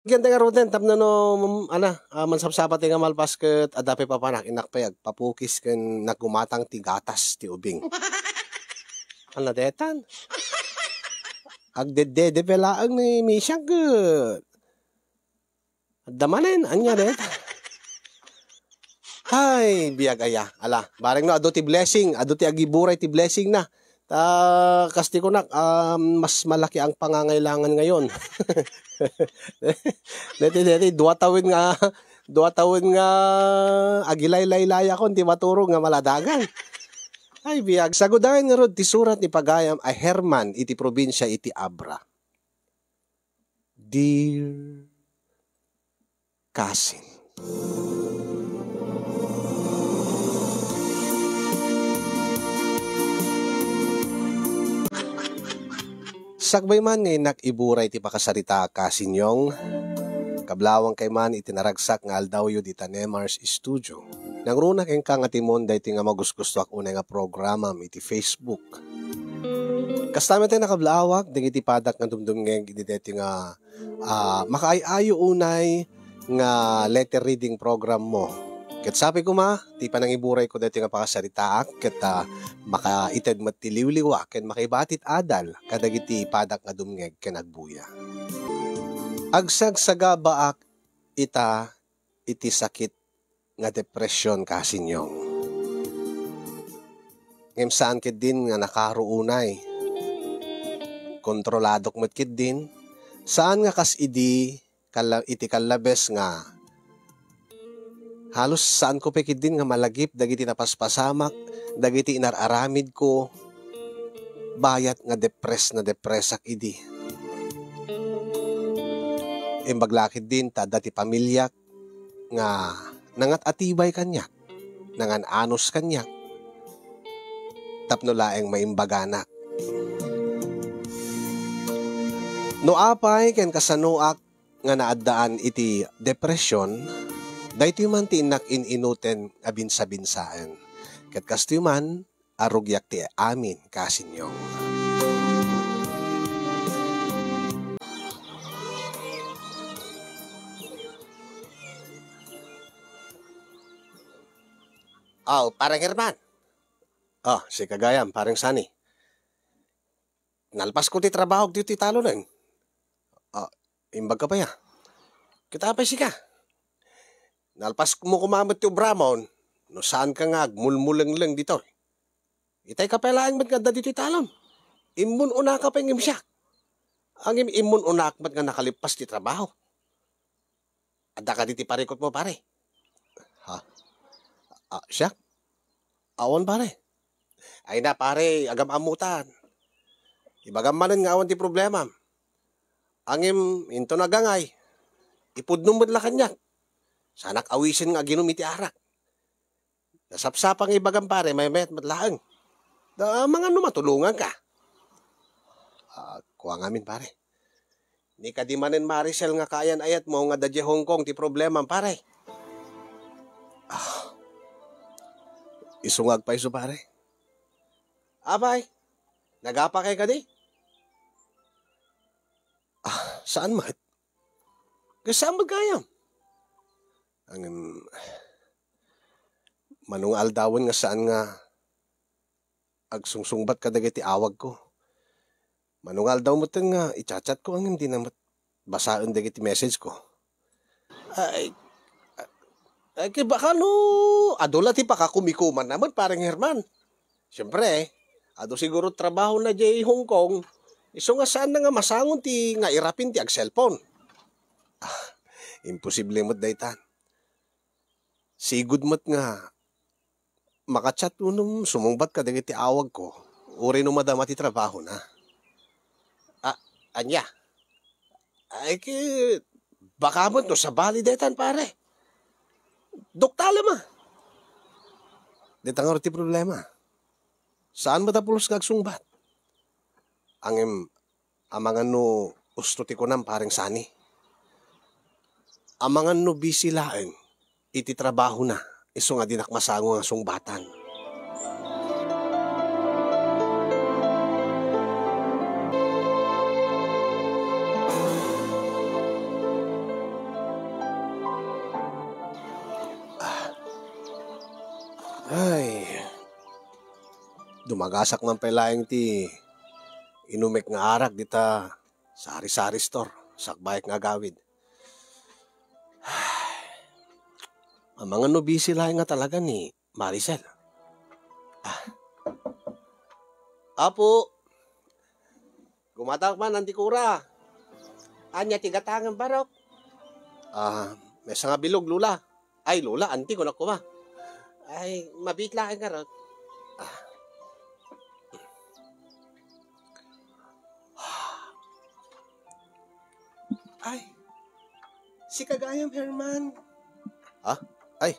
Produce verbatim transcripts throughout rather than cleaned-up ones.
Diay ngaruden tapno no, mm, ana, ah, mansapsapatay nga malpas ket adda pay papanak, innak pay agpapukis ken naggumatang ti gatas ti ubing. Ala detan. Agdeddede pay laeng ni Misiak ket adda manen, ania deta? Hay, biag aya. Ala, bareng no, adu ti blessing, adu ti agiburay ti blessing na. Ta, kas ti kunak, ah, mas malaki ang pangangailangan ngayon. Deti, deti, dua tawen nga, dua tawen nga agilaylaylay akon ti maturog nga maladagan. Ay, biag. Sagudayen ngarud ti surat ni pagayam a Herman iti probinsia iti Abra. Dear Cousin. Sakbay man nga innak iburay ti pakasaritaak, Cousin Yong, kablawangkay man iti naragsak nga aldawyo dita Nemar's Studio. Nangruna kenka nga timon daytoy nga magusgustoak unay nga programam iti Facebook. Kasta met a nakablawak dagiti padak nga dumdumngeg iti daytoy nga, ah, makaay-ayo unay nga letter reading program mo. Ket sapay koma ti panangiburayko daytoy nga pakasaritaak ket, ah, makaited met ti liwliwa ken makaibatit adal kadagiti padak nga dumngeg ken agbuya. Agsagsagabaak ita iti sakit nga depression, Cousin Yong. Ngem saan ketdin nga nakaro unay. Kontroladok met ketdin. Saan nga kas idi kalla-, iti kallabes nga halos saanko pay ketdin nga malagip dagiti napaspasamak, dagiti inar-aramidko, bayat nga depres na depresak idi. Imbag la ketdin ta adda ti pamiliak nga nangat-atibay kaniak, nangan-anus kaniak, tapno laeng maimbaganak. No apay ken kasanoak nga naaddaan iti depression, daytoy man ti innak in-inuten a binsabinsaen. Ket kastoy man, a rugiak ti amin, Cousin Yong. Aw, Pareng Herman. Ah, sika gayam, Pareng Sani. Nalpasko ti trabahok ditoy talonen. Ah, imbagka pay a. Kita pay sika. Nalpasmo koma met ti obramon, no saanka nga agmulmulengleng ditoy. Itay ka pay laeng met nga adda ditoy talon. Immun-unaka pay ngem siak. Ngem immun-unak met nga nakalippas ti trabaho. Adda kadi ti parikutmo, pare? Ha? Ah, siak? Awan, pare. Ay na, pare, agam-ammutan. Ibagam manen nga awan ti problemam. Ngem, inton agangay, ipudnom met la kaniak. Saanak awisen nga aginum iti arak. Nasapsapa nga ibagam, pare, maymayat met laeng. Da, amangan no matulonganka. Ah, kua ngamin, pare. Ni kadi manen Maricel nga kaayan-ayatmo nga adda diay Hong Kong ti problemam, pare. Ah, isu nga agpayso, pare. Apay, nagapakay kadi? Ah, saan met? Ket saan met gayam? Ngem, mano nga aldawen nga saan nga agsungsungbat kadagiti awagko. Mano nga aldaw metten nga i-chat-chatko ngem dina met basaen dagiti messageko. Ay, ay, ket baka no, adu la ti pakakumikumanna met, Pareng Herman. Siempre, adu siguro trabahona diay Hong Kong, isu nga saanna nga masangon ti nga irapin ti ag-cellphone. Ah, imposible met daytan. Sigud met nga maka-chat wenno sumungbat kadagiti awagko, uray no madama ti trabahona. Ah, ania? Ay, ket baka met no sabali daytan, pare. Duktalem a. Dayta ngarud ti problema. Saan met a pulos nga agsungbat. Ngem, amangan no usto ti kunam, Pareng Sani. Amangan no busy laeng iti trabahona, isu nga dinak masango nga sungbatan. Ay, dumagasak man pay laeng ti inumek nga arak dita sari-sari store, sakbayek nga agawid. Amangan no busy laeng nga talaga ni Maricel. Ah. Apo, gumatak man, Anti Cora. Ania ti gatangem, Barok? Ah, maysa nga bilog, Lola. Ay, Lola, Anti, kunak koma. Ay, mabiit laeng ngarud. Ah. Ay, sika gayam, Herman. Ha? Ay,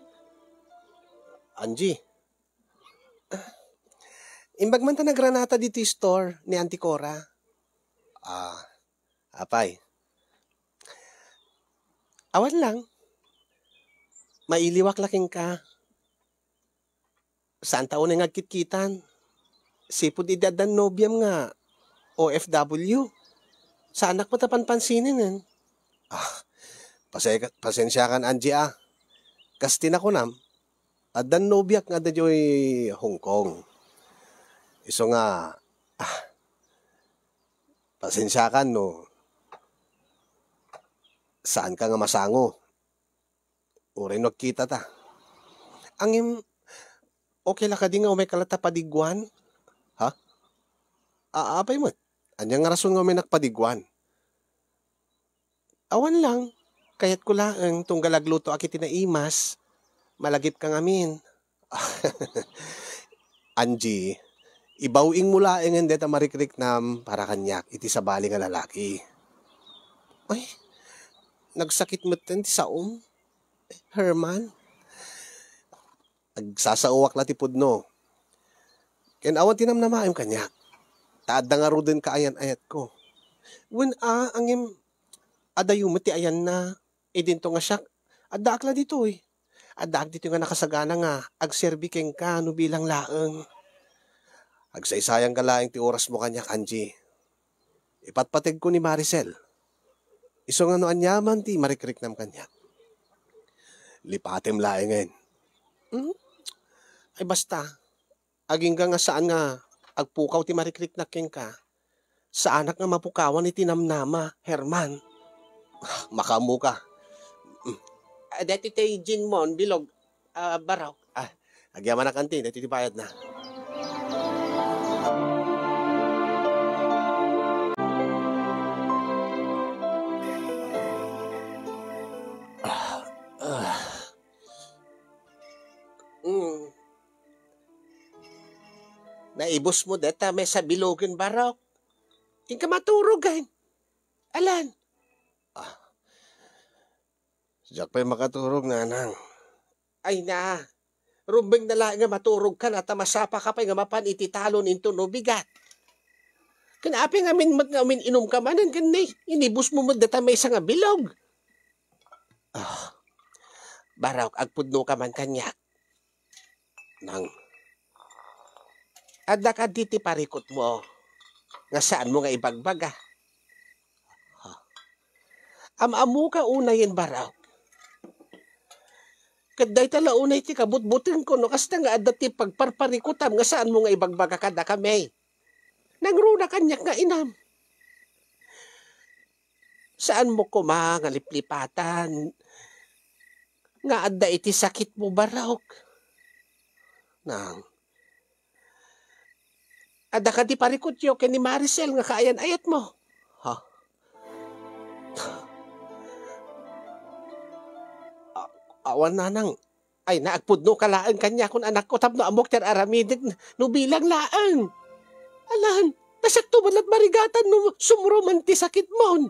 Angie. Imbag man ta nagranata ditoy store ni Auntie Cora. Ah, apay. Awan lang. Mailiwak la kenka. Saan ta unay nga agkitkitan? Sipud idi addan nobiam nga O F W. Saanak met a panpansinen. Ah, pase-, pasensiakan, Angie, ah. Kas ti nakunam, addan nobiak nga adda diay Hong Kong. Isu nga, ah, pasensiakan no saanka nga masango. Uray no agkitata. Ngem, okay la kadi nga umayka latta padiguan? Ha? A-, apay met? Ania nga rason nga umaynak padiguan? Awan lang, kayatko laeng tunggal aglutoak iti naimas, malagipka ngamin. Angie, ibaw-ingmo laengen dayta marikriknam para kaniak iti sabali nga lalaki. Ay, nagsakit metten ti saom, Herman. Agsasaoak la ti pudno. Ken awan ti namnamaem kaniak. Ta adda ngaruden kaayan-ayatko. Wen a, ngem adayo met ti ayanna. Idinto nga siak, addaak la ditoy. Addaak ditoy nga nakasagana nga agserbi kenka no bilang laeng. Agsaysayangka laeng ti orasmo kaniak, Angie. Ipatpategko ni Maricel. Isu nga no aniaman ti marikriknam kaniak, lipatem laengen. Hmm? Ay basta, agingga nga saan nga agpukaw ti marikriknak kenka, saanak nga mapukawan iti namnama, Herman. Ah, makaammoka. Hmm. Ah, daytoy ti gin mo, bilog. Ah, Barok. Ah, agyamanak, Anti, daytoy ti bayadna. Ah, ah. Mm. Naibusmo dayta maysa a bilogen, Barok. Inka maturog, ay. Alan. Ah. Diak pay makaturog, nanang. Ay na, rumbeng na laeng nga maturogka ta masapaka pay nga mapan iti talon intono bigat. Ken apay ngamin met nga umin-inumka manen ken ni, inibusmo met dayta maysa nga bilog. Ah, Barok, agpudnoka man kaniak. Nang, adda kadi ti parikutmo nga saanmo nga ibagbaga? Am-ammoka unayen, Barok. Ket dayta la unay ti kabutbutengko no kasta nga adda ti pagparparikutam nga saanmo nga ibagbaga kadakami. Nangruna kaniak nga inam. Saanmo koma nga liplipatan nga adda iti sakitmo, Barok. Nang, adda kadi parikutyo ken ni Maricel nga kaayan-ayatmo? Ha? A-, awan, nanang. Ay, naagpudnoka laeng kaniakon, anakko, tapno ammok ti ar-aramidek no bilang laeng. Alan, nasakto met la marigatan no sumro man ti sakitmon.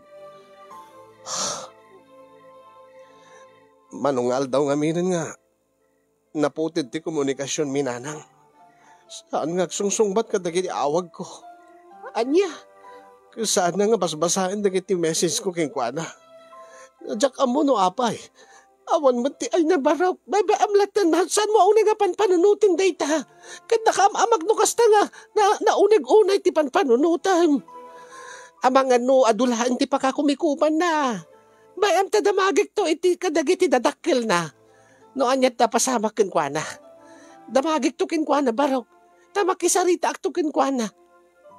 Mano nga aldaw ngaminen nga naputed ti komunikasionmi, nanang. Saan nga agsungsungbat kadagiti awagko. Ania? Saan nga basbasaen dagiti message ko kenkuana. Diak ammo no apay. Awan met ti ay na, Barok. Baybay-am latta, saanmo unay nga panpanunoten dayta. Ket nakaam-amak no kasta nga na, nauneg unay ti panpanunotem. Amangan no adu laeng ti pakakumikumanna. Bay-am ta damagekto iti kadagiti dadakkelna. No aniat ta pasamak kenkuana. Damagikto kenkuana, Barok, ta makisaritaakto kenkuana.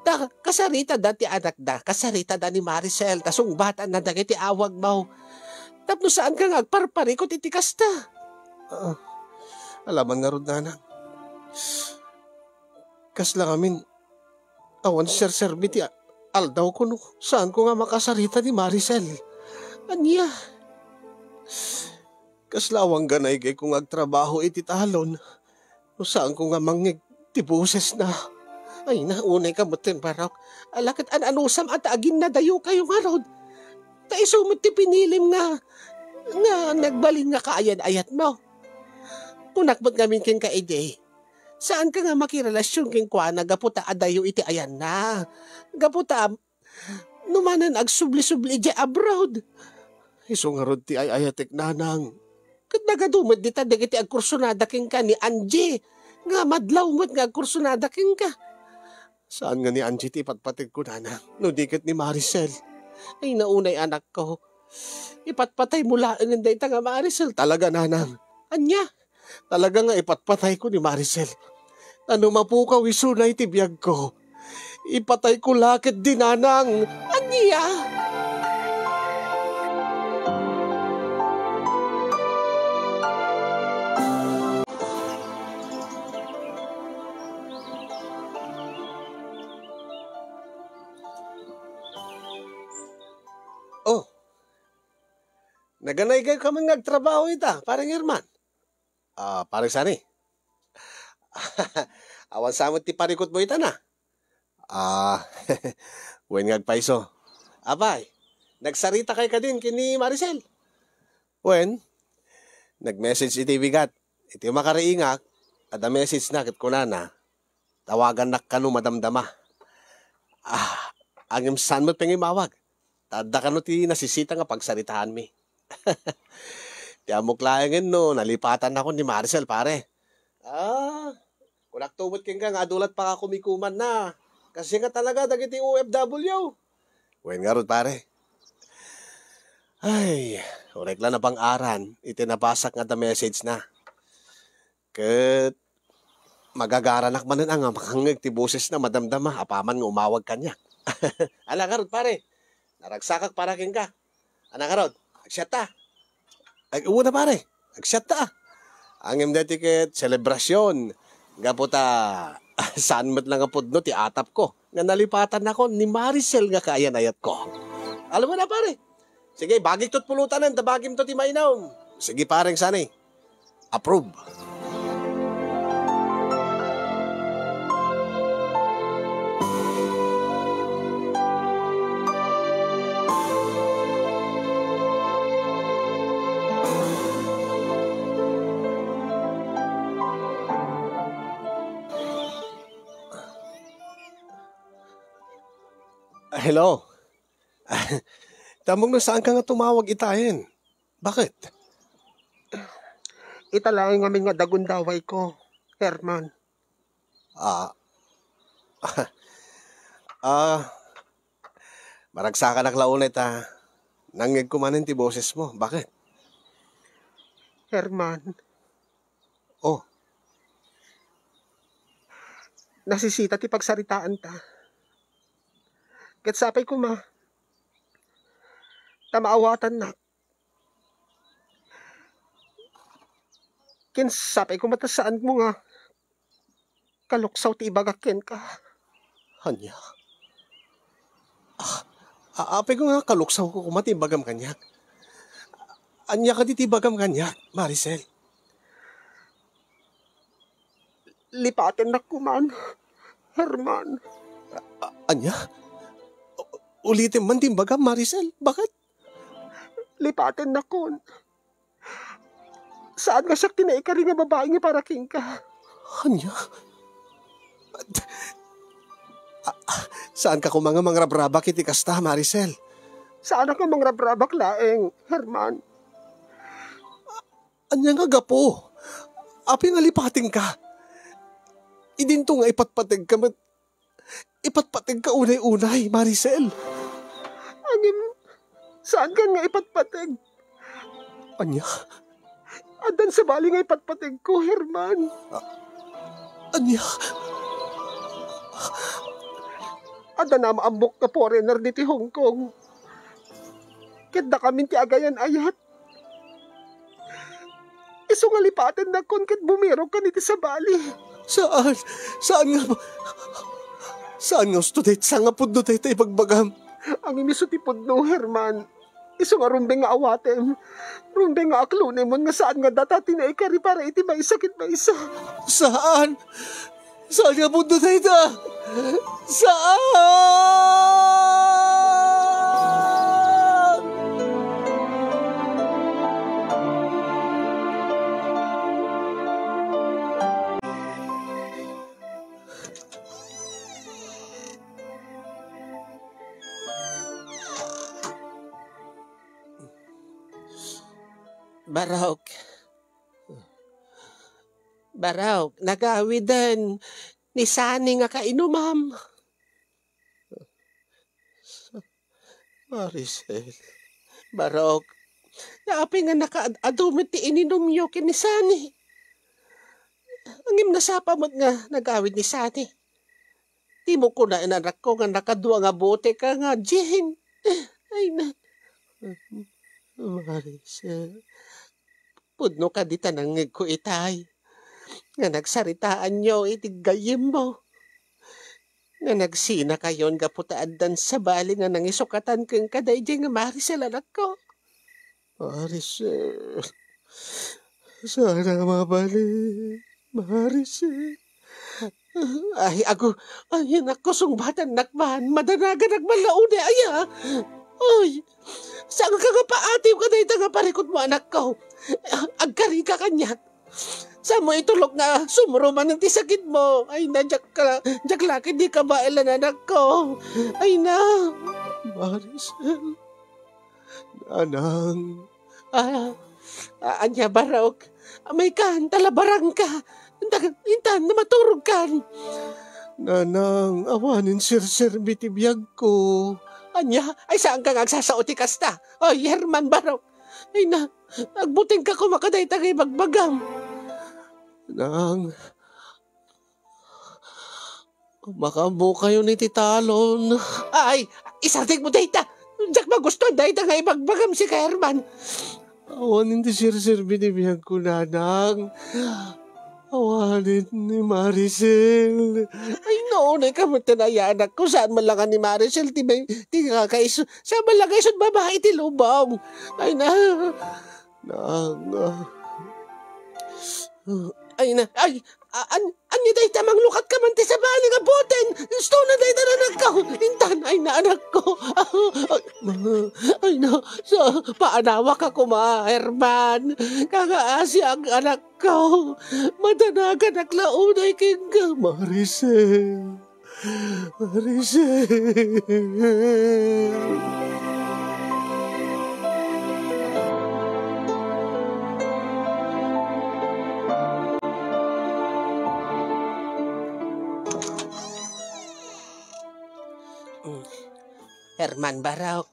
Ta kasaritada ti anakda, kasaritada ni Maricel, ta sungbatanna dagiti awagmo. Tapno saanka nga agparparikut iti kasta. Ah, alaman ngarud, nanang. Kasla ngamin, awan serserbi ti a-, aldawko no saanko nga makasarita ni Maricel. Ania? Kasla awan ganay gayko nga agtrabaho iti talon no saanko nga mangngeg ti bosesna. Ay, naunay ka metten, Barok. Ala ket an-anusam a ta aginnadayokayo ngarud. Ta isu met ti pinilim nga, nga nagbalin nga kaayan-ayatmo. Kunak met ngamin kenka idi, saanka nga makirelasion kenkuana gapu ta adayo iti ayanna. Gapu ta no manen agsubli-subli idiay abroad. Isu ngarud ti ay-ayatek, nanang. Ket nagadu met dita dagiti agkursunada kenka ni Angie, nga madlaw met nga agkursunada kenka. Saan nga ni Angie ti ipatpategko, nanang, no di ket ni Maricel? Ay, naunay, anakko. Ipatpataymo laengen dayta nga Maricel. Talaga, nanang. Ania? Talaga nga ipatpatayko ni Maricel. Ta no mapukaw isuna iti biagko, ipatayko la ketdi, nanang. Ania? Oh, naganay gayka man nga agtrabaho ita, Pareng Herman. Ah, Pareng Sani. Awan sa met ti parikutmo ita na. Ah, wen nga agpayso. Apay, nagsaritaka kadin ken ni Maricel? Wen, nag-message iti bigat. Iti makariingak, adda message na ket kunana, tawagannak kano madamdama. Ah, ngem saan met pay nga immawag. Ta adda kano ti nasisita nga pagsaritaanmi. Ti ammok laengen no nalipatannakon ni Maricel, pare. Ah, kunakto met kenka nga adu lat pakakumikumanna. Kaasi nga talaga dagiti O F W. Wen ngarud, pare. Ay, uray la nabang-aran iti nabasak nga adda message na. Ket magagaranak manen a nga makangngeg ti bosesna madamdama apaman nga umawag kaniak. Ala ngarud, pare, naragsakak para kenka. Ala ngarud, agsiatta. Ay, una, pare, agsiatta. Ngem daytoy ket selebrasyon. Gapu ta, saan met la nga pudno ti atapko nga nalipatannakon ni Maricel nga kaayan-ayatko. Alam mo na, pare. Sige, bagikto ti pulutan, ta bagimto ti mainom. Sige, pareng Sani. Approve. Hello. Tamok no saanka nga tumawag itayen. Bakit? Ita laeng ngamin nga dagundawayko, Herman. Ah. Ah. Maragsakanak la unay ta nangngegko manen ti bosesmo. Bakit? Herman. Oh. Nasisita ti pagsaritaanta. Ket sapay koma ta maawatannak. Ken sapay koma ta saanmo nga kaluksaw ti ibagak kenka. Ania? Ah, a-, apay ko nga kaluksawko koma ti ibagam kaniak? Ania kadi ti ibagam kaniak, Maricel? Lipatennak koman, Herman. A-, ania? U-, ulitem man ti imbagam, Maricel. Bakit? Lipatennakon. Saan nga siak ti naikari nga babai nga para kenka? Ania? A-, a-, saanka koma nga mangrabrabak iti kasta, Maricel? Saanak nga mangrabrabak laeng, Herman. Ania nga gapu? Apay nga lipatenka? Idinto nga ipatpategka met, ipatpategka unay-unay, Maricel. Ngem, saankan nga ipatpateg? Ania? Addan sabali nga ipatpategko, Herman. Ah, Ania? Adda naam-ammok nga foreigner ditoy Hong Kong. Ket dakamin ti agayan-ayat. Isu nga lipatennakon ket bumirokkan iti sabali. Saan? Saan nga, saan nga usto dayta nga pudno dayta ibagbagam? Angin isu ti pudno, Herman. Isu nga rumbeng nga awatem. Rumbeng nga aklonemon nga saan nga data ti naikari para iti maysa ket maysa. Saan? Saan nga pudno dayta? Saan? Barok. Barok, nagawiden ni Sani nga kainumam. Maricel. Barok, apay nga nakaad-adu met ti ininumyo ken ni Sani? Ngem nasapa met nga nagawid ni Sani. Dimo kunaen, anakko, nga nakadua nga bote ka nga gin. Ay na. Maricel, pudno kadi ta nangngegko itay nga nagsaritaanyo iti gayyemmo, nga nagsinakayon gapu ta addan sabali nga nangisukatan kenka daydiay nga Maricel, anakko. Maricel. Sana mabalik, Maricel. Ay, ago, ay, anakko, sungbatannak man. Madanaganak man la unay, aya. Ay, saan ka nga paatiw ka dayta nga parikutmo, anakko? Agkarika kaniak. Saanmo itulok nga sumro manen ti sakitmo. Ay na, diak ka, diak la ket di ka baelan, anakko. Ay na. Maricel. Nanang. Ah, ah, ania, Barok? Amaykan, ta labarangka. Intan, intan, maturogkan. Nanang, awanen serserbi ti biagko. Ania? Ay, saanka nga agsasao ti kasta? Oy, Herman, Barok. Ay na, agbutengka koma kadayta nga ibagbagam. Nang, makaammokayon iti talon. Ay, isardengmo dayta. Diak magustuan dayta nga ibagbagam, sika, Herman. Awanen ti serserbi ti biagko, Nanang. Awanen ni Maricel. Ay, no, unay ka met, anakko. Saan man la nga ni Maricel ti may, ti kakaiso. Saan man la nga isut babae ti lubong. Ay, na. Nang, ah. Ay, na. Ay, a-, an-, ania dayta, manglukat ka man ti sabali nga boten? Isto na dayta, anakko. Intan, ay na, anakko. Ay, ay na, sa, paanawaka koma, Herman. Kakaasiak, anakko. Madanaganak la unay kenka, Maricel. Maricel. Herman, Barok.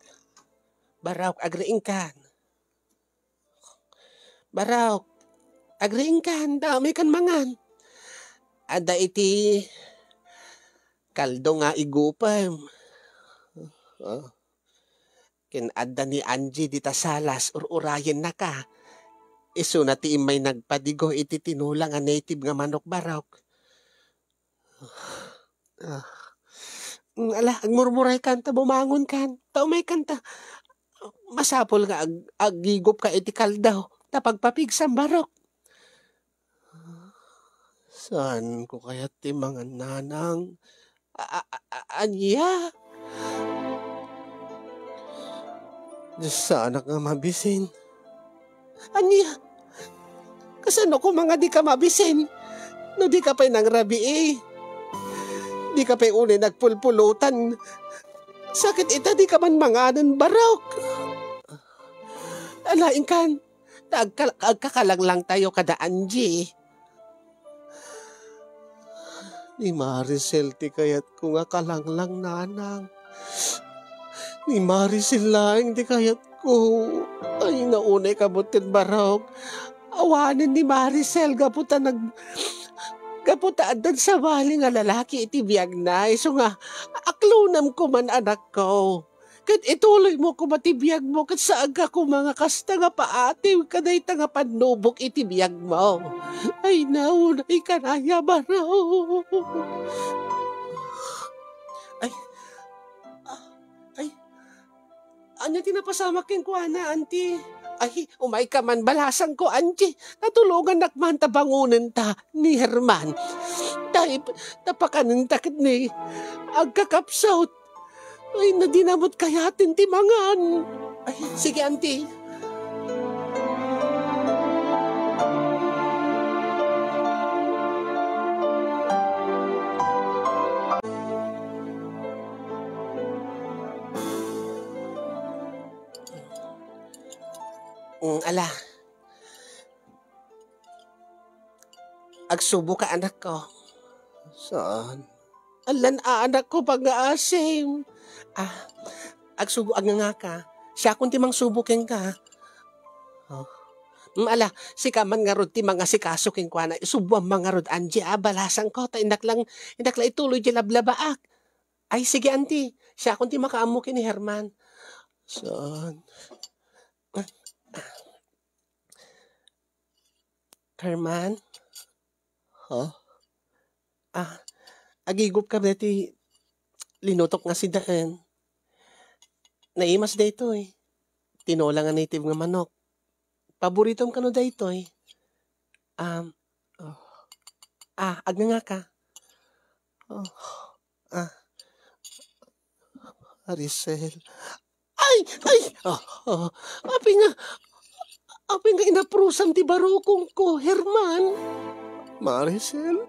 Barok, agriingkan. Barok, agriingkan, ta umaykan mangan. Adda iti kaldo nga igupem. Ah. Ken adda ni Angie dita salas, ur-urayennaka. Isuna ti immay nagpadigo iti tinola nga native nga manok, Barok. Ah. Mm, ala, agmurmuraykan ta, bumangonkan. Ta umaykan ta. Masapul nga ag-, agigupka iti kaldo. Ta pagpapigsam, Barok. Saanko kayat ti mangan, Nanang? A-, a-, a-, a-, ania? Saanak nga mabisin. Ania? Kasano koma nga dika mabisin? No dika pay nangrabii, dika pay unay nagpulpulutan. Sakit ita, dika man manganen, Barok. Ala, inkan, ta agka-, agkakalanglang tayo kada Angie. Ni Maricel ti kayatko nga kalanglang, Nanang. Ni Maricel laeng ti kayatko. Ay, naunay ka met ken Barok. Awanen ni Maricel gapu ta nag-, Gapu ta addan sabali nga lalaki iti biagna, isu nga aklonam koman, anakko. Ket ituloymo koma ti biagmo, ket saanka koma nga kasta nga paatiw kadayta nga pannubok iti biagmo. Ay, naunay kanaya, baro. Ay, ah, ay, ania ti napasamak kenkuana, anti? Ay, umayka man, balasangko, anti. Natulongannak man ta bangonenta ni Herman. Ta ip-, ta pakanenta ket ni agkakapsut. Ay, nadinamot kayaten ti mangan. Ay, sige, anti. Mm, ala. Agsubo ka, anakko. Saan? Allan a, anakko, pangngaasim. Ah, agsubo, agngangaka. Siakon ti mangsubo kenka. Oh. Mm, ala, sika man ngarud ti mangasikaso kenkuana. Isubuam man ngarud, Angie, a, balasangko, ta innak lang, innak lang ituloy di lablabaak. Ay, sige, anti. Siakon ti makaammo ken ni Herman. Saan? Herman? Ha? Ah, agigupka daytoy linutok nga sidaen. Naimas daytoy. Tinola nga native nga manok. Paboritom kano daytoy? Um, oh. Ah, agngangaka. Oh. Ah. Maricel. Ay! Ay! Ah, ah, apay nga, apay nga inaprusam ti barukongko, Herman? Maricel?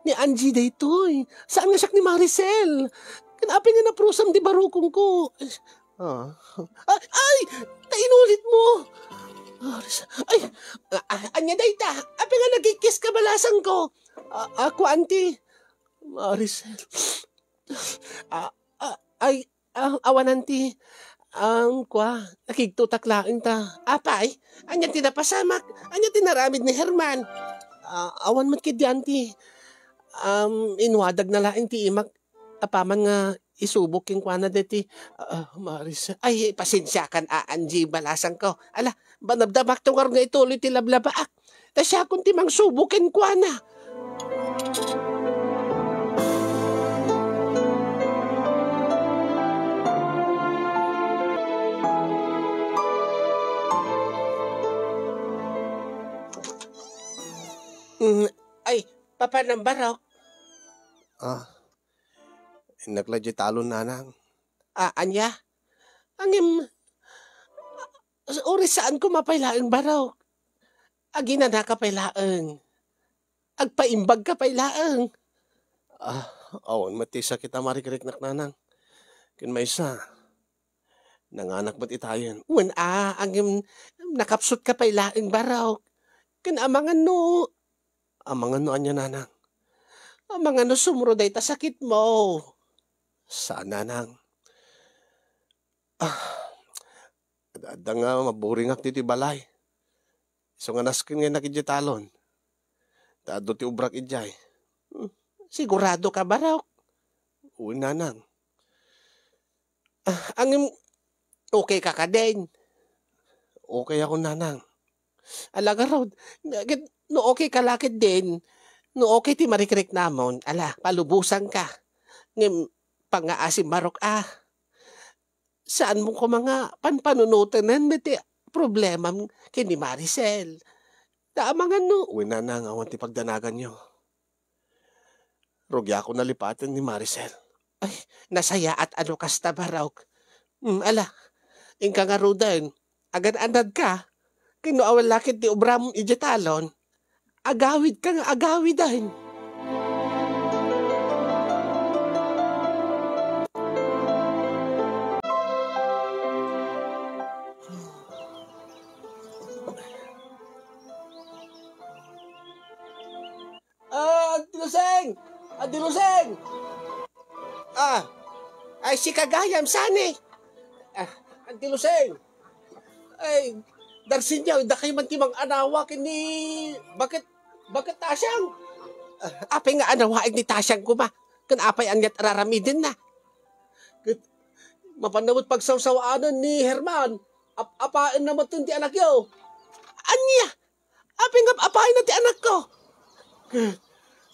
Ni Angie daytoy. Saan nga siak ni Maricel? Ken apay nga inaprusam ti barukongko? Ah. Ay! Ay! Ta inulitmo! Maricel. Ay! Ah, ah, ania dayta? Apay nga nagkikkis ka balasangko? Ah, ako, anti. Maricel. Ah, ah, ay, ah, awan, anti. Ang kua, nakigtutak laeng ta. Apay, ania ti napasamak? Ania ti naramid ni Herman? Ah, awan met ketdi, anti. Um, inwadagna laeng ti imak, apaman nga isubok kenkuana deti, ah, Maricel. Ay, pasensiakan, a, Angie, balasangko. Ala, manabdabakto ngarud nga ituloy ti lablabaak. Ta siakon ti mangsubo kenkuana. Mm, ay, papanam, barok? Ah, innak la di talon, nanang. Ah, ania? Ngem, uray saanko pay laeng, barok. Aginanaka pay laeng. Agpaimbagka pay laeng. Ah, awan met ti sakit a marikriknak, nanang. Ken maysa, nanganak met itayen. Wen a, ngem nakapsutka pay laeng, barok. Ken amangan no, amangan no ania, nanang? Amangan no sumro dayta sakitmo? Saan, nanang. Ah, adda nga maburingak ditoy balay. Isu nga nasken nga innak idiay talon. Ta adu ti obrak idiay. Hmm, sigurado ka, barok? Wen, nanang. Ah, ngem, okay ka kadin? Okay ako, nanang. Ala ngarud, ket no okay ka la ketdin, no okay ti marikriknamon, ala, palubosanka. Ngem, pangngaasim, barok, a. Saanmo koma nga panpanunotenen deti problemam ken ni Maricel. Ta amangan no. Wen, nanang, awan ti pagdanaganyo. Rugiakon a lipaten ni Maricel. Ay, nasayaat a no kasta, barok. Mm, ala, inka ngaruden, agan-anadka, ken no awan la ket ti obram idiay talon, agawidka nga agawiden. Ah, Anti Luseng! Anti Luseng! Ah, ay, sika gayam, saan? Ah, Anti Luseng! Ay, Darsinyo, dakay man ti mang-anawa ken ni Baket, Baket ta a siang. Apay nga anawaig ni Tasiang koma? Ken apay aniat raramidenna? Ket mapanna met pagsawsawanen ni Herman. Ap-apaenna metten ti anakyo. Ania? Apay nga ap-apaenna ti anakko?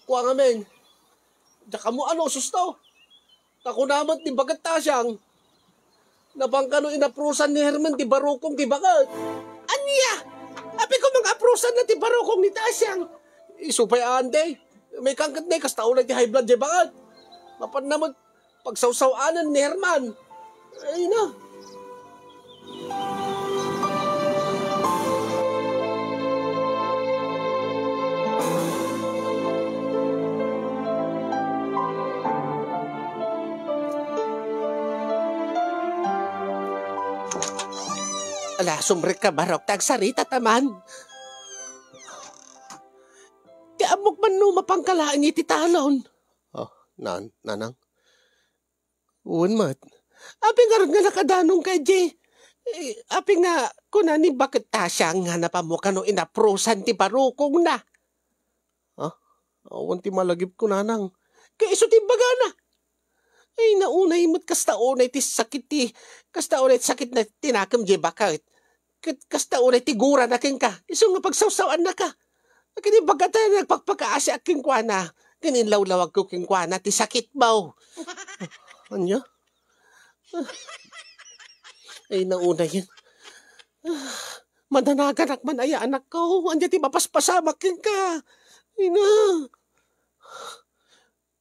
Kua ngamin, diak ammo a nususto. Ta kuna met ni baket Tasiang, napan kano inaprosan ni Herman ti barukong ti baket. Ania? Apay koma nga aprosanna ti barukong ni Tasiang? Isu pay a andi. Maikkan ket nay kasta unay ti high blood diay baket. Mapanna met pagsawsawanen ni Herman. Ay na. Ala, sumrekka, Barok, ta agsarita ta man. Ti ammok man no mapangka laeng iti talon. Oh, nan-, nanang. Wen met. Apay ngarud nga nakadanongka idiay? Eh, apay nga kuna ni baket Tasiang nga napanmo kano inaprosan ti barukongna? Ha? Awan ti malagipko, nanang. Ket isu ti imbagana. Ay, naunay met kasta unay ti sakit ti, kasta unay ti sakit na ti nakem diay baket. Ket kasta unay ti gurana kenka, isu nga pagsawsawaannaka. Ket imbagak ta nagpakpakaasiak kenkuana, ken inlawlawagko kenkuana ti sakitmo. Ania? Ay, naunay. Mananaganak man aya, anakko. Ania ti mapaspasamak kenka? Ay na.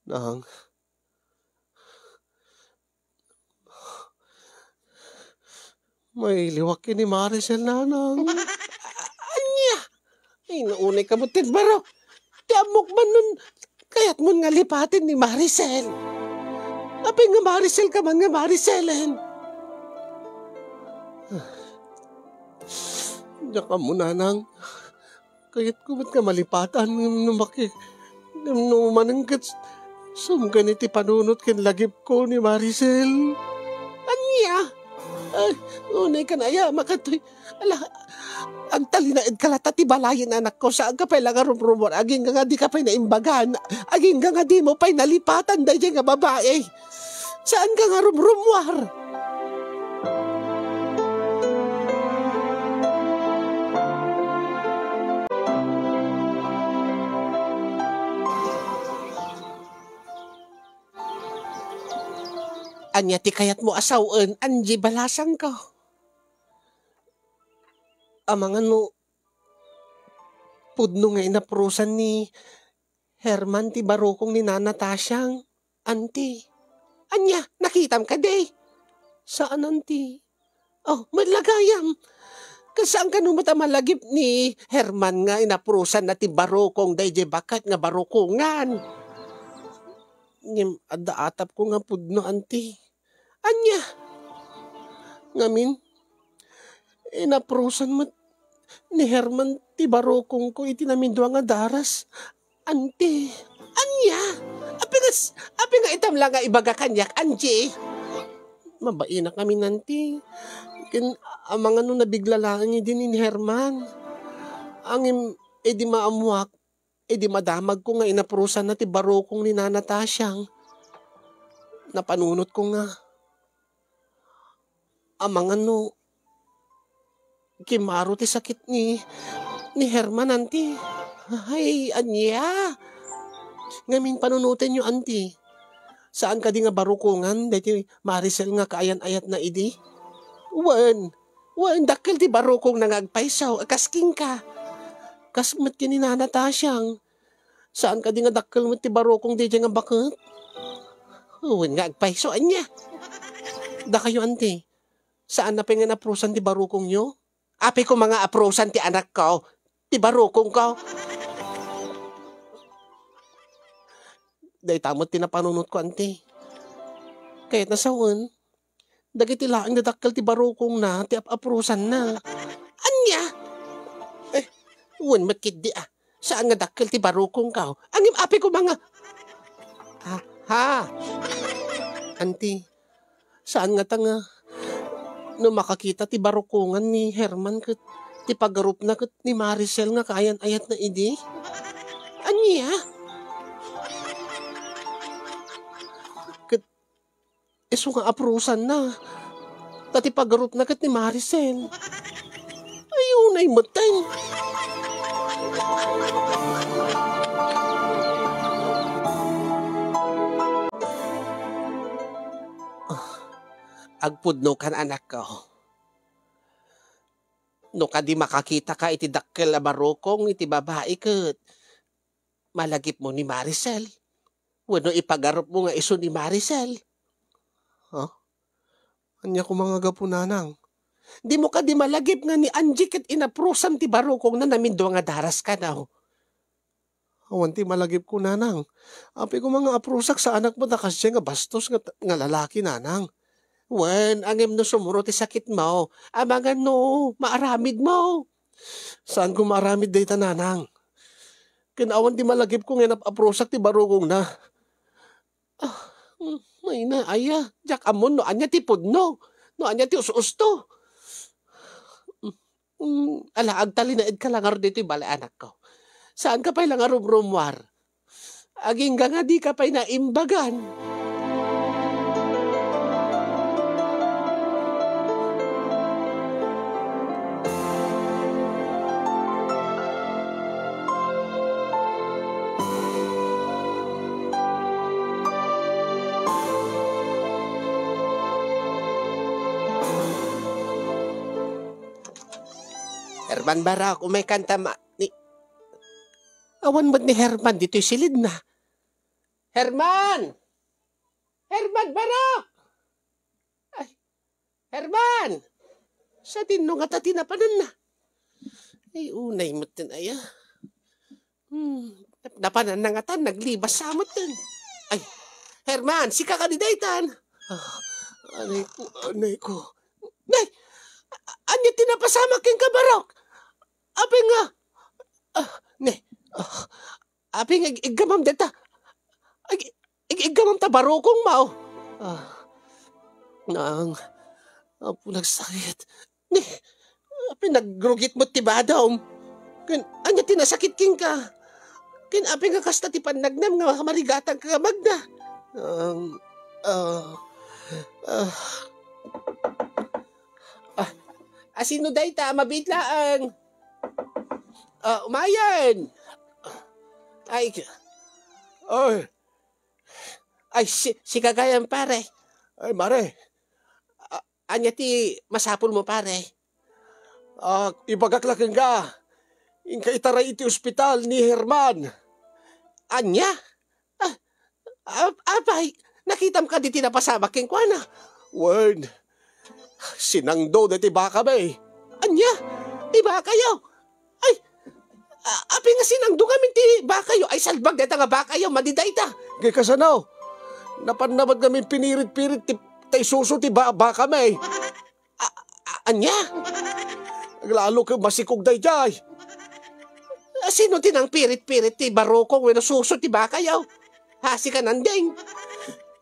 Nang, mailiwak ken ni Maricel, nanang. A-, ania? Ay, naunay ka met, Barok. Ti ammok man non kayatmon nga lipaten ni Maricel. Apay nga Maricel ka man nga Maricelen? Diak ammo, nanang. Kayatko met nga malipatan ngem no maki-, ngem no manengget, sumgani ti panunot ken lagipko ni Maricel. Ania? Ay, unay ka na aya, makatoy. Ala, agtalinaedka latta ti balayen, anakko. Saanka pay la nga rumrumuar, agingga nga dika pay naimbagan. Agingga nga dimo pay nalipatan daydiay nga babai. Saanka nga rumrumuar. Ania ti kayatmo a sawen, Angie, balasangko? Amangan no pudno nga inaprosan ni Herman ti barukong ni Nana Tasiang, anti. Ania, nakitam kadi? Saan, anti. Oh, met la gayam. Ket saan kano met a malagip ni Herman nga inaprosanna ti barukong daydiay baket nga barukongan? Ngem adda atapko nga pudno, anti. Ania? Ngamin, inaprosan met ni Herman ti barukongko iti namindua nga daras. Anti, ania? Apay nga s-, apay nga itam la nga ibaga kaniak, Angie? Mabainak ngamin, anti. Ken amangan no nabigla laeng idi ni Herman. Ngem idi maammuak, idi madamagko nga inaprosanna ti barukong ni Nana Tasiang, napanunotko nga amangan no kimaro ti sakit ni, ni Herman, anti. Ay, ania? Ngamin panunotenyo, anti. Saan kadi nga barukongan daytoy Maricel nga kaayan-ayatna idi? Wen, wen, dakkel ti barukongna nga agpayso, kas kenka. Kas met ken ni Nana Tasiang. Saan kadi nga dakkel met ti barukong daydiay nga baket? Wen nga agpayso, ania? Dakayo, anti. Saanna pay nga naprosan ti barukongyo? Apay koma nga aprosan ti anakko, ti barukongko? Dayta met ti napanunotko, anti. Kayatna sawen, dagiti laeng dadakkel ti barukongna ti ap-aprosanna. Ania? Eh, wen met ketdi a. Saan nga dakkel ti barukongko. Ngem apay koma nga, ha? Ha? Anti, saan ngata nga no makakita ti barukongan ni Herman ket ti pagarupna ket ni Maricel nga kaayan-ayatna idi? Ania? Isu nga aprusanna. Ta ti pagarupna ket ni Maricel. Ay, unay metten. Ah, agpudnokan, anakko. No kadi makakitaka iti dakkel a barukong iti babai ket malagipmo ni Maricel, wenno ipagarupmo nga isu ni Maricel. Huh? Ania koma nga gapu, nanang? Dimo kadi malagip nga ni Angie ket inaprusam ti barukongna namindua nga daras kano? Awan ti malagipko, nanang. Apay koma nga aprusak saanak met a kasdiay nga bastos nga, nga lalaki, nanang. Wen, ngem no sumuro ti sakitmo, amangan no maaramidmo. Saanko maaramid dayta, nanang. Ken awan ti malagipko nga inap-aprusak ti barukongna. Ah, mm, mayna, aya, diak ammon no ania ti pudno, no ania ti us-usto. Mm, mm, ala, agtalinaedka la ngarud ditoy balay, anakko. Saanka pay la nga rumrumuar. Agingga nga dika pay naimbagan. Herman Barok, umay kanta ma-, ni-, awan met ni Herman ditoy silidna. Herman! Herman Barok! Ay, Herman! Sadino ngata ti napananna? Ay, unay metten aya. Hmm, napananna ngatan, naglibas sa metten. Ay, Herman, sika kadi daytan? Ah, anay ko, anay ko. Nay, a-, ania ti napasamak kenka, Barok? Apay nga, ah, ne, ah, apay nga ig-, iggamam deta? Ig-, ig-, iggamam ta barukongmo? Ah, nang, apo, nagsakit. Ne, apay nagrugit met ti badom? Ken, ania ti nasakit kenka? Ken apay nga kasta ti pannagnam nga marigatangka nga magna? Um, ah, ah. Ah, asino dayta? Mabiit laeng. Ah, umayen. Ay, ay, si, sika gayam, pare. Ay, mare. Ah, ania ti masapulmo, pare? Ah, ibagak la kenka. Inka itaray iti ospital ni Herman. Ania? Ah, ap-, apay, nakitam kadi ti napasamak kenkuana? Wen, sinangdo daytoy bakami. Ania? Ti bakayo? Ay, a-, apay nga sinangdo ngamin ti bakayo? Ay, salbag dayta nga bakayo, madi dayta. Kay kasano? Napanna met ngamin pinirit-pirit ti, tay suso ti ba-, bakami. A-, a-, ania? Aglalo ket masikog daydiay. Sino ti nangpirit-pirit ti barukong wenno suso ti bakayo? Ha, sika Nanding?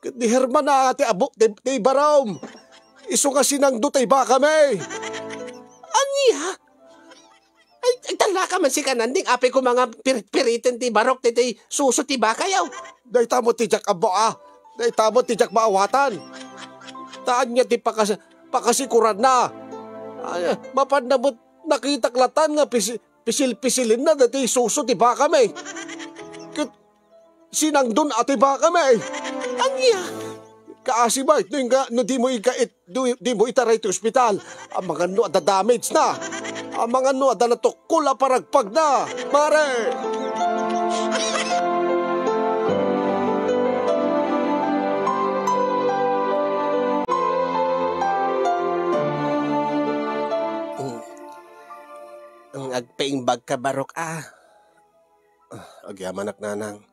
Ket ni Herman a ti apo-, ti, ti barom. Isu nga sinangdo tay bakami. Ania? Ay, ay, tallaka man sika Nanding, apay koma nga pirit-piriten ti barok ti, ti suso ti bakayo. Dayta met ti diak ammo, a. Dayta met ti diak maawatan. Ta ania ti pakas-, pakasikuranna? Ay, mapanna met nakitak latan nga pisi-, pisil-pisilenna daytoy suso ti bakami. Ket sinangdon a ti bakami. Ania? Kaasi met no inka, no dimo inka it-, do-, dimo itaray ti ospital. Amangan no adda damage na. Amangan no adda natukkol a paragpagna. Mare! Mm. Ang agpaimbag ka, Barok, a. Ah, agyamanak, nanang.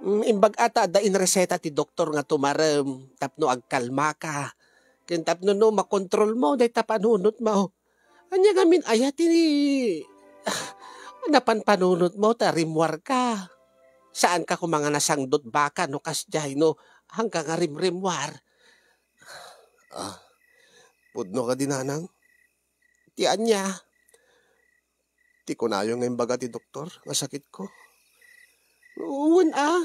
Mm, imbag a ta adda inreseta ti doktor nga tumarem tapno agkalmaka. Ken tapno no makontrolmo dayta panunotmo. Ania ngamin aya ti, ah, napan panunotmo ta rimmuarka? Saanka koma nga nasangdot baka no kasdiay no haanka nga rimrimmuar? Ah, pudno kadi, nanang? Ti ania? Ti kunayo nga imbaga ti doktor nga sakitko? Wen a.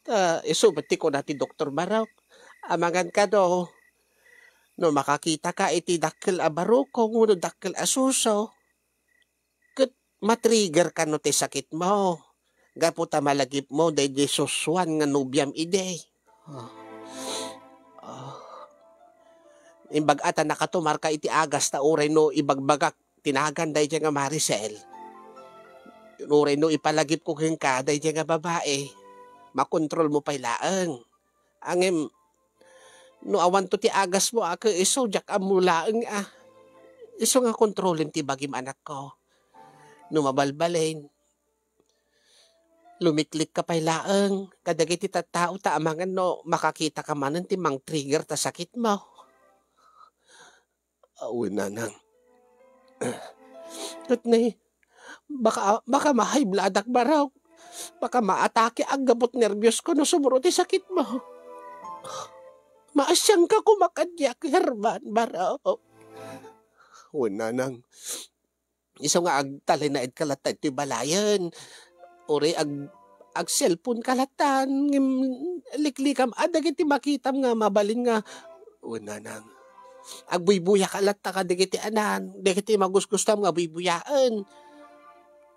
Ta isu met ti kuna ti doktor, Barok. Amangan kano, no makakitaka iti dakkel a barukong wenno dakkel a suso, ket matriggerka no ti sakitmo, gapu ta malagipmo daydiay susuan nga nobiam idi. Ah. Ah. Imbag-a ta nakatumarka iti agas ta uray no ibagbagak ti nagan daydiay nga Maricel. Uray no ipalagipko kenka daydiay nga babai, makontrolmo pay laeng. Ngem, no awanto ti agasmo a ket isu, diak ammo laeng a. Isu nga kontrolem ti bagim, anakko. No mabalbalin, lumiklikka pay laeng kadagiti tattao ta amangan no makakitaka manen ti mangtrigger ta sakitmo. Awen, nanang. Ket ni, baka, baka ma-high bloodak, barok. Baka maatakeak gapu ti nerbiosko no sumuro ti sakitmo. Maasianka koma kaniak, Herman, barok. Wen, nanang. Isu nga agtalinaedka latta iti balayen. Uray ag-, agselponka latta, ngem liklikam a dagiti makitam nga mabalin nga, wen, nanang. Agbuybuyak latta kadagiti anan, dagiti magusgustam nga buybuyaen.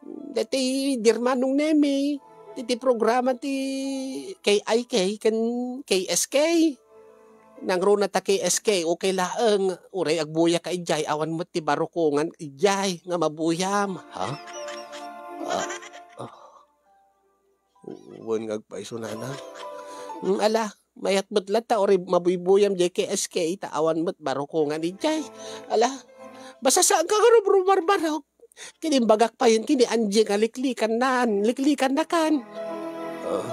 Dati Dirmanong Nemi, diti programa ti K I K ken K S K. Nangruna ta K S K, okay laeng, uray agbuyaka idiay, awan met ti barukongan idiay nga mabuyam. Ha? Ah, ah. Wen nga agpayso, nanang. Mm, ala, mayat met latta, uray mabuybuyam diay K S K, ta awan met barukongan idiay. Ala, basta saanka nga rumrumar, barok. Ket imbagak payen ken ni Angie nga liklikannan, liklikannakan. Ah.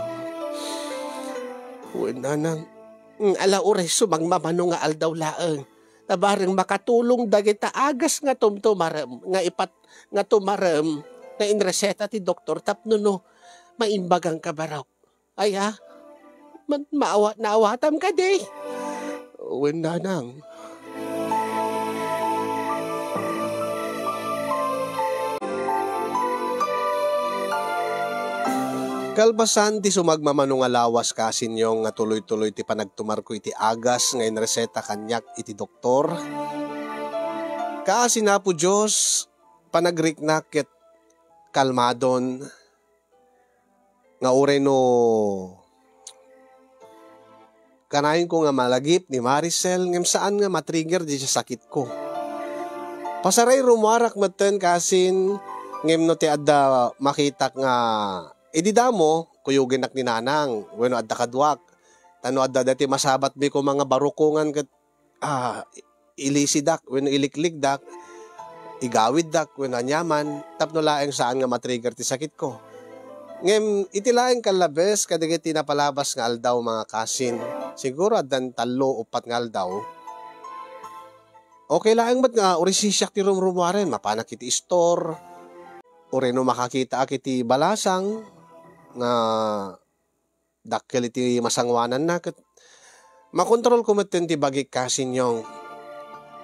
Wen, nanang. Mm, ala, uray sumagmamano nga aldaw laeng. Ta bareng makatulong dagita agas nga tumtumarem, nga ipat-, nga tumarem, nga inreseta ti doktor tapno no, maimbagangka, barok. Aya, ma-, maawa-, naawatam kadi? Wen, nanang. Kalpasan ti sumagmamano nga lawas, kaasinyong, nga tuloy-tuloy ti panagtumarko iti agas nga inreseta kaniak iti doktor. Kaasi ni Apo Dios, panagriknak ket kalmadon, nga uray no kanayon ko nga malagip ni Maricel, ngem saan nga matrigger diay sakitko. Pasaray, rumuarak metten kasin, ngem no ti adda makitak nga idi damo, kuyogenak ni nanang, wenno adda kaduak. Ta no adda daytoy masabatmi koma nga barukongan ket, ah, ilisidak wenno iliklikdak, igawiddak wenno aniaman, tapno laeng saan nga matrigger ti sakitko. Ngem iti laeng kallabes kadagiti napalabas nga aldaw, mga kasin, siguro addan tallo, uppat nga aldaw, okay laeng met nga uray sisiak ti rumrumuaren, mapanak iti istor, uray no makakitaak iti balasang nga dakkel iti masangoananna, ket makontrolko metten ti bagik, kaasinyong.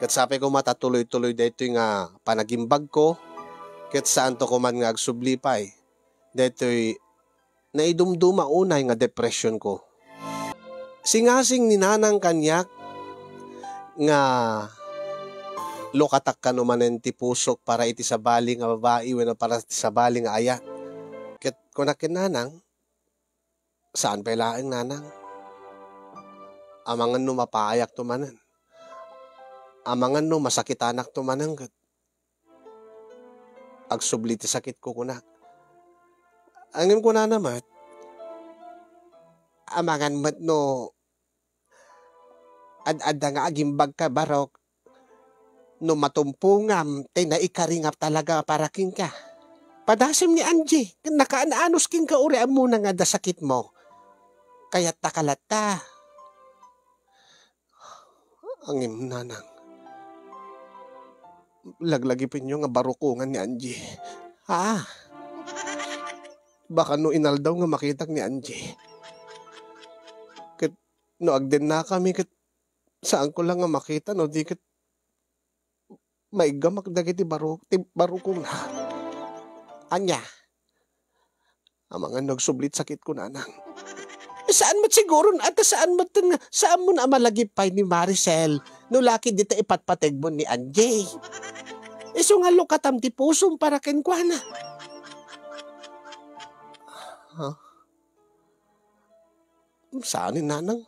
Ket sapay koma ta tuloy-tuloy daytoy nga panagimbagko, ket saanto koman nga agsubli pay daytoy naidumduma unay nga depressionko. Singasing ni nanang kaniak nga lukatak kano manen ti pusok para iti sabali nga babai wenno para iti sabali nga ayat. Ket kunak ken nanang, saan pay laeng, nanang. Amangan no mapaayakto manen. Amangan no masakitanakto manen ket agsubli ti sakitko, kunak. Ngem kunana met, amangan met no ad-adda nga agimbagka, barok, no matumpongam ti naikari nga talaga para kenka. Padasem ni Angie, ket nakaanus kenka uray ammona nga adda sakitmo. Kayattaka latta. Ngem, nanang, laglagipenyo nga barukongan ni Angie. Ah, baka no inaldaw nga makitak ni Angie. Ket no agdennakami, ket saanko la nga makita no di ket maiggamak dagiti baro-, ti barukongna. Ania? Amangan no agsubli ti sakitko, nanang. Saan met siguron, at saan met nga, saan mo na malagip pay ni Maricel, no laki dita ipatpategmo ni Angie. Isu nga lukatam ti pusom para kenkuana. Ha? Saan ni nanang?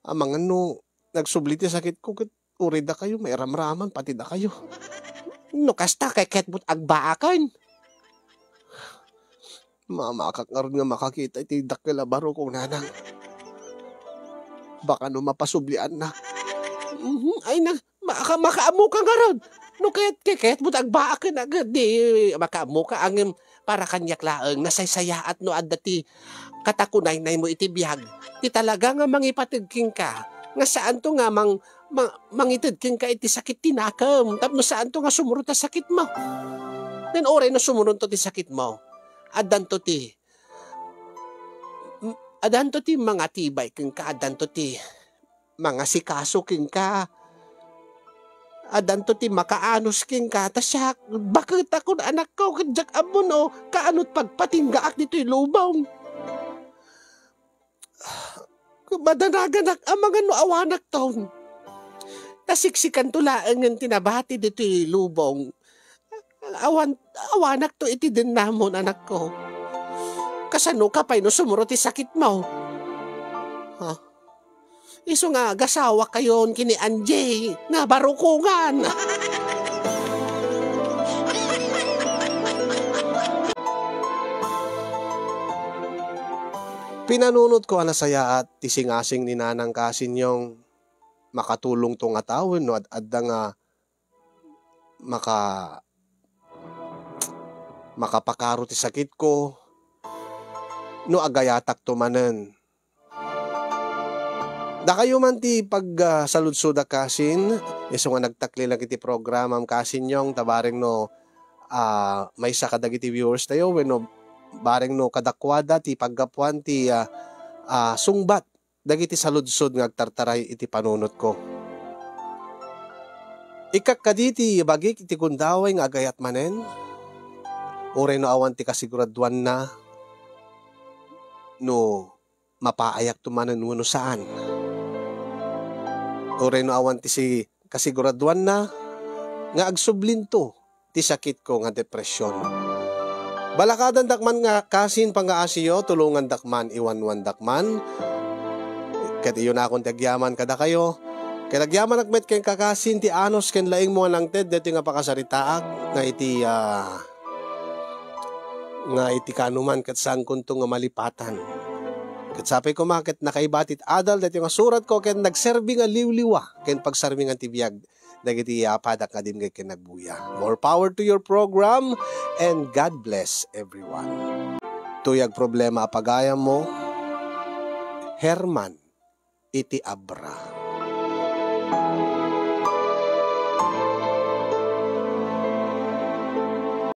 Amangan no nagsubli ti sakitko ket uray dakayo mairamraman pati dakayo. No kasta, keketmot agbaaken. Mamakak ngarud nga makakita iti dakkel a barukong nanang. Baka no mapasubliannak. Mhm, ay na, maka-, makaammoka ngarud. No kayat, keketmot agbaaken, agad di makaammoka, ngem para kaniak laeng, nasaysayaat no adda ti katakunaynaymo iti biag. Ti talaga nga mangipated kenka, nga saanto nga mang-, ma-, mangited kenka iti sakit ti nakem, tapno saanto nga sumurot a sakitmo. Ngem uray no sumuronto ti sakitmo, addanto ti, addanto ti mangatibay kenka, addanto ti mangasikaso kenka. Addanto ti makaanus kenka, ta siak, baketakon anakko, ket diak ammo no kaanot pagpatinggaak ditoy lubong. Madanaganak amangan no awanakton. Ta siksikanto laengen ti nabati ditoy lubong. Awan, awanakto iti dennamon, anakko. Kasanoka pay no sumurot ti sakitmo? Ha? Isu nga agasawakayon ken ni Angie nga barukongan. Pinanunotko a nasayaat ti singasing ni Nanang Kasinyong. Makatulongto ngata wenno ad-adda nga maka-, makapakaro ti sakitko no agayatakto manen. Dakayo man ti pag, ah, saludsodak, kasin, isu nga nagtaklilan iti programam, Kasinyong, ta bareng no, ah, maysa kadagiti viewers tayo wenno bareng no kadakuada ti paggapuan ti, ah, ah, sungbat dagiti saludsod nga agtartaray iti panunotko. Ikkak kadi ti bagik iti gundaway nga agayat manen, uray no awan ti kasiguraduanna no mapaayakto manen wenno saan. Uray no awan ti si-, kasiguraduanna nga agsublinto ti sakitko nga depresyon. Balakadandak man nga kasin pangngaasiyo, tulongandak man, iwanwandak man. Ket iyonakon ti agyaman kadakayo. Ket agyamanak met ken kakasin ti anus ken laingmo nga nangted daytoy nga pakasaritaak nga iti, ah, nga iti kanuman ket saankonto nga malipatan. Ket sapay koma ket nakaiba ti adal daytoy nga suratko ken nagserbi nga liwliwa ken pagsarmingan ti biag dagiti yapadak nga dimngeg ken nagbuya. More power to your program and God bless everyone. Tuyag problema a pagayammo, Herman iti Abra.